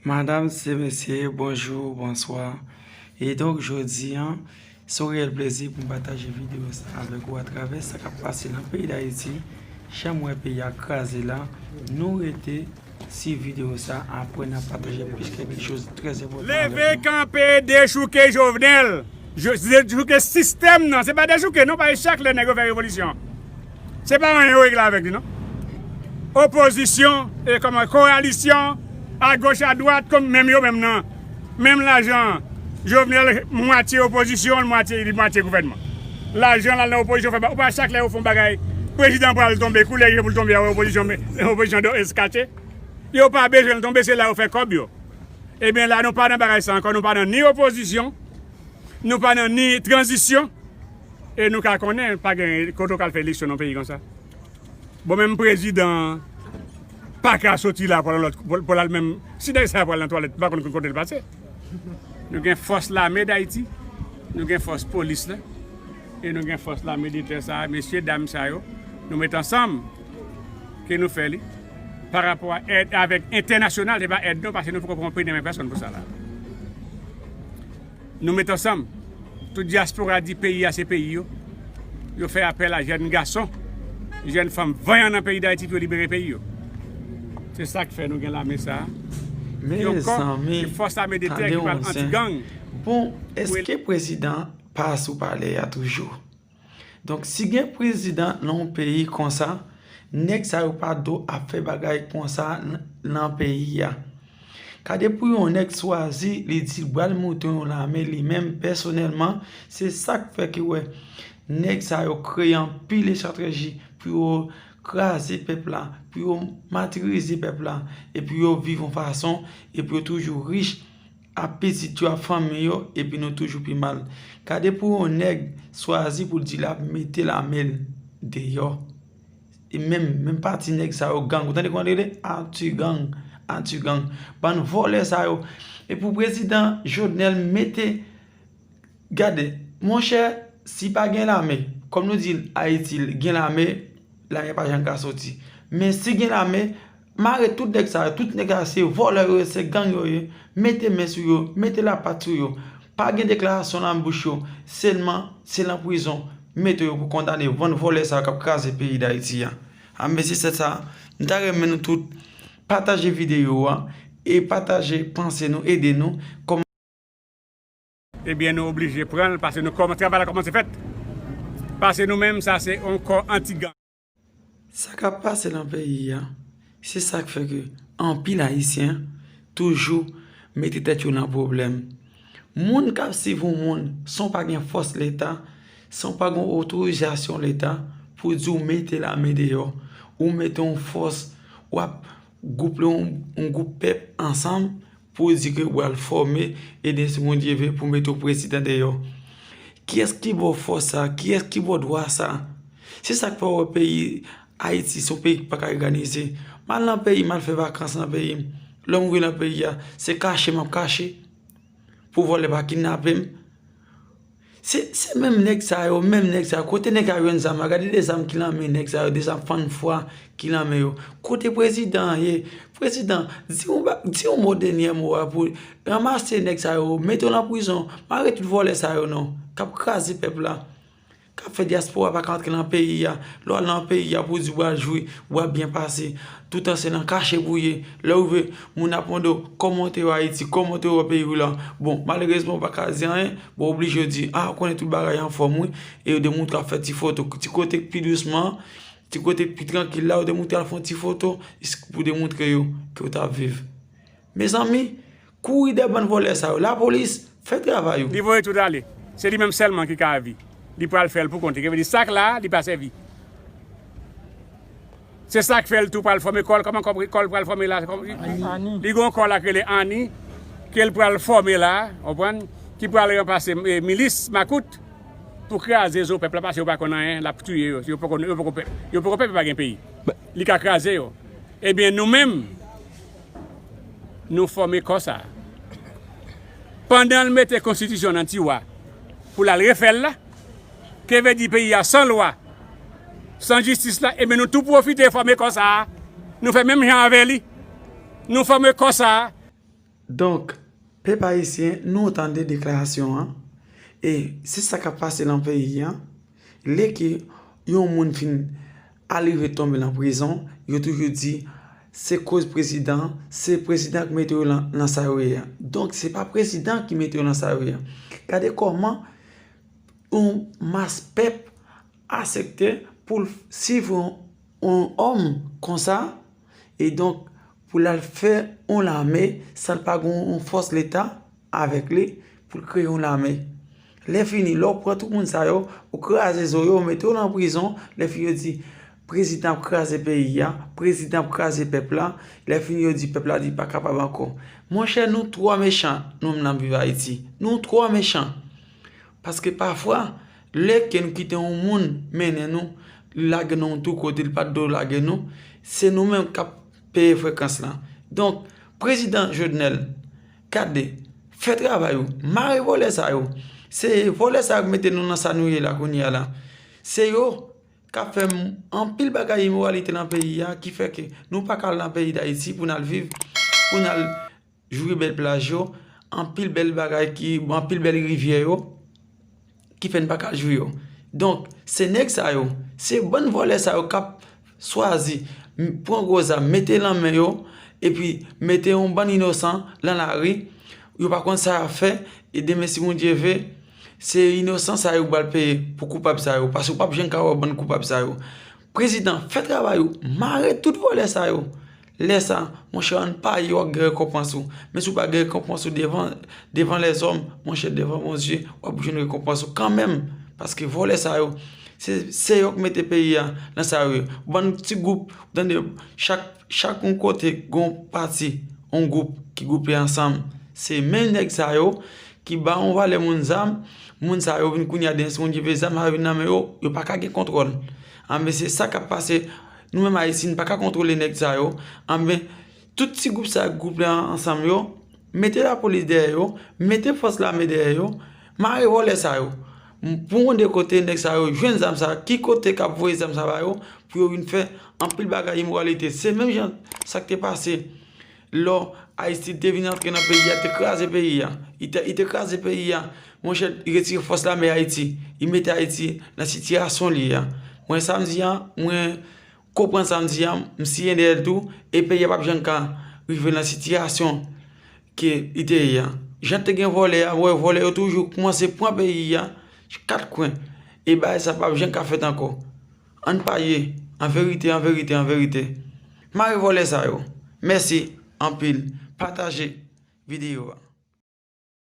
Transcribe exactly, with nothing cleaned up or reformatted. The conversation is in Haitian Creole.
Madam e mesye, bonjou, bonswa. E donk, jodi a, se yon reyèl plezi pou m pataje videyo sa avèk ou atravè sa k ap pase nan peyi Dayiti. Jan m wè peyi a kraze la, nou rete sou videyo sa, apre n a pataje plis kèlke choz trè enpòtan avèk nou. Leve kanpe, dechouke Jovenel! Je- Dechouke sistèm nan, se pa dechouke non, paske chak lè nèg yo fè revolisyon, se pa anyen yo regle avèk li non. Opozisyon, e kòman, koalisyon, agoch, adwat, kòm menm yo menm nan. Menm lajan an. Jovenel mwatye opozisyon, mwatye, li mwatye gouvènman. Lajan l al nan opozisyon, fè ba, ou pa chak lè yo fè yon bagay, prezidan pral tonbe, koulè gen pou l tonbe a, opozisyon, men opozisyon do eskache. Yo pa bezwen l tonbe, se la yo fè kòb yo. Ebyen la, nou pa nan bagay sa ankò, nou pa nan ni opozisyon, nou pa nan ni tranzisyon, e nou ka konnen, pa gen kote w ka al fè eleksyon nan peyi konsa. Bon, menm prezidan an pa ka soti la pou al lòt, pou, pou al menm, si nèg sa a pral nan twalèt, m pa konn kote l pase. Nou gen fòs lame Dayiti, nou gen fòs polis la, e nou gen fòs lame de tè sa a, mesye dam sa yo, nou met ansanm ke nou fè li, pa rapò a èd avèk entènasyonal, se pa èd non, paske nou poko pran peni nan men pèsonn pou sa la. Nou met ansanm. Tout dyaspora di peyi a se peyi yo. Yo fè apèl a jèn gason, jèn fanm vanyan nan peyi Dayiti pou yo libere peyi yo. Se sa k fè nou gen lame sa a. Yon kò, se fòs lame de tè ki pral anti gang. Bon, èske prezidan pa sou palè a toujou? Donk, si gen prezidan nan yon peyi konsa, nèg sa yo pa dwe ap fè bagay konsa n-, nan peyi a. Gade pou yon nèg chwazi, li di l pral monte yon lame li menm pèsonèlman, se sa k fè ke wè nèg sa yo kreye anpil estrateji pou yo kraze pèp la, pou yo matirize pèp la, e pou yo viv yon fason, e pou yo toujou rich, ap pitit yo, ap fanmi yo, epi nou toujou pi mal. Gade pou yon nèg chwazi pou l di l ap mete lame l deyò. E menm, menm pati nèg sa yo gang. Ou tande kòman yo rele? Anti gang, anti gang. Bann vòlè sa yo. E pou prezidan Jovenel mete, gade, monchè, si pa gen lame, kòm nou di Ayiti gen lame, lame pa janm ka soti. Men si gen lame, mare tout nèg sa yo, tout nèg sa yo se vòlè yo ye, se gang yo ye, mete men sou yo, mete lapat sou yo. Pa gen deklarasyon nan bouch yo, sèlman se nan prizon, mete yo pou kondane bann vòlè sa yo k ap kraze peyi Dayiti a. A mesye, se sa, m ta renmen nou tout pataje videyo a e pataje panse nou, ede nou. Kòm Ebyen, nou oblije pran l, paske nou kòman, travay la kòmanse fèt. Paske nou menm, sa se yon kò anti gang. Sa k ap pase nan peyi a, se sa k fè ke anpil Ayisyen toujou mete tèt yo nan pwoblèm. Moun k ap swiv yon moun san w pa gen fòs Leta, san w pa gen otorizasyon Leta pou di w mete lame deyò, ou mete yon fòs, w ap gwouple yon, yon gwoup pèp ansanm, pou w di ke w pral fòme, e si Bondye vle, pou mete w prezidan deyò. Kiyès ki ba w fòs sa? Kiyès ki ba w dwa sa? Se sa k fè w wè peyi Ayiti se yon peyi ki pa ka òganize. M al nan peyi m, m al fè vakans nan peyi m. Lè m rive nan peyi a, se kache m ap kache pou vòlè pa kidnape m. Se, se menm nèg sa yo, menm nèg sa yo. Kote nèg sa yo jwenn zam la? Gade de zam ki nan men nèg sa yo, de zam fann fwa ki nan men yo. Kote prezidan an ye? Prezidan, di yon ba-, di yon mo, dènye mo a pou ranmase nèg sa yo, mete yo nan prizon, mare tout vòlè sa yo non, k ap kraze pèp la, k ap fè dyaspora pa ka antre nan peyi a. Lè w al nan peyi a pou w di w pral jwi, w ap byen pase. Toutan se nan kache pou w ye. Lè w rive, moun ap mande w kòman w te wè Ayiti, kòman w te wè peyi w la. Bon, malerezman, w pa ka di anyen. Bon, w oblije di, a, w konnen tout bagay anfòm, wi. E yo te montre w ap fè ti foto, ti kote k pi dousman, ti kote k pi trankil la, yo te montre w al fè yon ti foto, pou demontre yo ke w t ap viv. Mezanmi, kouri dèyè bann vòlè sa yo. Lapolis, fè travay ou. Li voye tout ale. Se li menm sèlman ki ka avi. Li pral fè l pou kont li. Sa k la a, li pa sèvi. Se sa k fè l tou pral fòme kò l. Kòman kò l pral fòme la? Li gen yon kò la k rele Ani, ke l pral fòme la, konprann, ki pral ranplase, eh, milis makout pou kraze zo pèp la, paske yo pa konn anyen, l ap touye yo. Yo poko, yo poko pèp. Yo poko pèp, yo pa gen peyi. Li ka kraze yo. Ebyen, nou menm, nou fòme kò sa a. Pandan l mete konstitisyon nan tiwa pou l al refè l la, ke vle di peyi a san lwa, san jistis la, ebyen nou tou pwofite fòme kò sa a. Nou fè menm jan avè li. Nou fòme kò sa a. Donk, pèp ayisyen, nou tande deklarasyon an, e se sa k ap pase nan peyi an. Lè ke yon moun fin arive tonbe nan prizon, yo toujou di, se koz prezidan, se prezidan ki mete yo nan, nan sa yo ye a. Donk, se pa prezidan ki mete yo nan sa yo ye a. Gade kòman yon mas pèp aksepte pou l swiv yon, yon òm konsa, e donk pou l al fè yon lame san l pa gen yon fòs leta avèk li pou l kreye yon lame. Lè fini, lè w pran tout moun sa yo, ou kraze zo yo, ou mete yo nan prizon, lè fini yo di, prezidan ap kraze peyi a, prezidan ap kraze pèp la, lè fini yo di pèp la di pa kapab ankò. Monchè, nou twò mechan, nou menm n ap viv Ayiti. Nou twò mechan. Paske pafwa, lè ke nou kite yon moun mennen nou, li lage nou yon tou kote, li pa t dwe lage nou, se nou menm k ap peye frekans lan. Donk, prezidan Jovenel, gade, fè travay ou, mare vòlè sa yo. Se vòlè sa yo k mete nou nan sa nou ye la kounye a la. Se yo k ap fè m-, anpil bagay imoralite nan peyi a, ki fè ke nou pa ka al nan peyi Dayiti pou n al viv, pou n al jwi bèl plaj yo, anpil bèl bagay ki, anpil bèl rivyè yo, ki fè n pa ka jwi yo. Donk, se nèg sa yo, se bann vòlè sa yo k ap swazi m-, pran gwo zam, mete nan men yo, epi mete yon bann inosan nan lari, yo pa konn sa y ap fè, e demen si Bondye vle, se inosan sa yo pral peye pou koupab sa yo, paske w p ap janm ka wè bann koupab sa yo. Prezidan, fè travay ou, mare tout vòlè sa yo. Lè sa, monchè, ann pare w ap gen rekonpans ou. Men si w pa gen rekonpans ou devan, devan lèzòm, monchè, devan Bondye, w ap jwenn rekonpans ou kanmenm. Paske vòlè sa yo, se, se yo k mete peyi a nan sa yo ye. Bann ti gwoup, ou tande, chak, chak yon kote, gen yon pati, yon gwoup ki gwoupe ansanm. Se menm nèg sa yo ki ba yon valè moun zam, moun sa yo vin kounye a demen si Bondye vle zam sa yo vin nan men yo, yo pa ka gen kontwòl. Anben, se sa k ap pase, nou menm Ayisyen, n pa ka kontwole nèg sa yo. Anben, tout ti gwoup sa yo k gwoupe ansanm yo, mete lapolis dèyè yo, mete fòs lame dèyè yo, mare vòlè sa yo. Pou yon de kote nèg sa yo jwenn zam sa, ki kote k ap voye zam sa ba yo, pou yo vin fè anpil bagay imoralite. Se menm jan sa k te pase lò Ayiti te vin antre nan peyi a, te kraze peyi a. Li te, li te kraze peyi a. Monchè, li retire fòs lame Ayiti. Li mete Ayiti nan sitiyasyon li ye a. Mwen, sa m di a, mwen konprann sa m di a, m siyen dèyè l tou, e peyi a p ap janm ka rive nan sitiyasyon ke li te ye a. Jan te gen vòlè a, wè vòlè yo toujou kòmanse pran peyi a, kat kwen. E bagay sa p ap janm ka fèt ankò. Ann pare, an verite, an verite, an verite. Mare vòlè sa yo. Mèsi anpil. Pataje videyo a.